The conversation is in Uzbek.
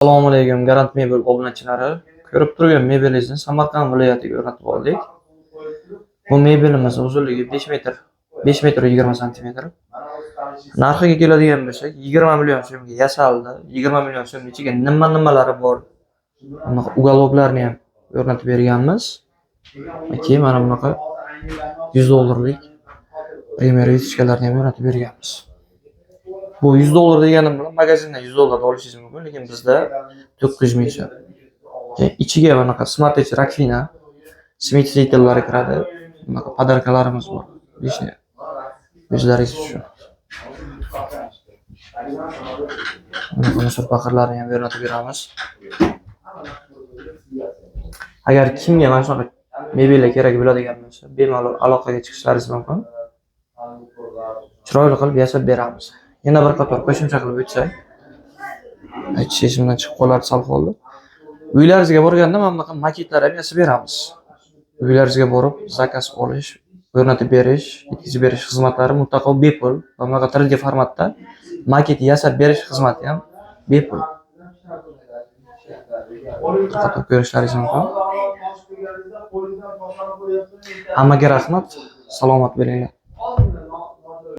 Assalomu alaykum, Garant Mebel obunachilari. Ko'rib turgan mebelingizni Samarqand viloyatiga o'rnatib oldik. Bu mebelimiz uzunligi 5 metr, 5 metr 20 santimetr. Narxiga keladigan bo'lsak, 20 million so'mga yasaldi. 20 million so'mning ichiga nima-nimalari bor? Bunaqa уголок larni ham o'rnatib berganmiz. Keyin mana bunaqa 100 dollarlik Premier вытяжка larni ham o'rnatib berganmiz. Bu 100 dollar deganim bilan magazindan 100 dollarda olishingiz mumkin, lekin bizda 900 ming so'm. Keyin ichiga bunaqa Smart Edge раковина, смеситель lari kiradi. Bunaqa подарка larimiz bor. Лишний. O'zlaringiz uchun. Bunaqa мусор paqirlarni ham o'rnatib beramiz. Agar kimga mana shunaqa mebellar kerak bo'ladigan bo'lsa, bemalol aloqaga chiqishlaringiz mumkin. Chiroyli qilib yasab beramiz. Yana bir qator qo'shimcha qilib o'tsak, aytish esimdan chiqib qolardi sal qoldi. Uylaringizga borganda mana bunaqa maketlar ham yasab beramiz. Uylaringizga borib заказ olish, o'rnatib berish, yetkazib berish xizmatlari mutlaqo bepul. Va bunaqa 3D formatda maket yasab berish xizmati ham bepul. Bir qator ko'rishlaringiz mumkin. Hammaga rahmat. Salomat bo'linglar.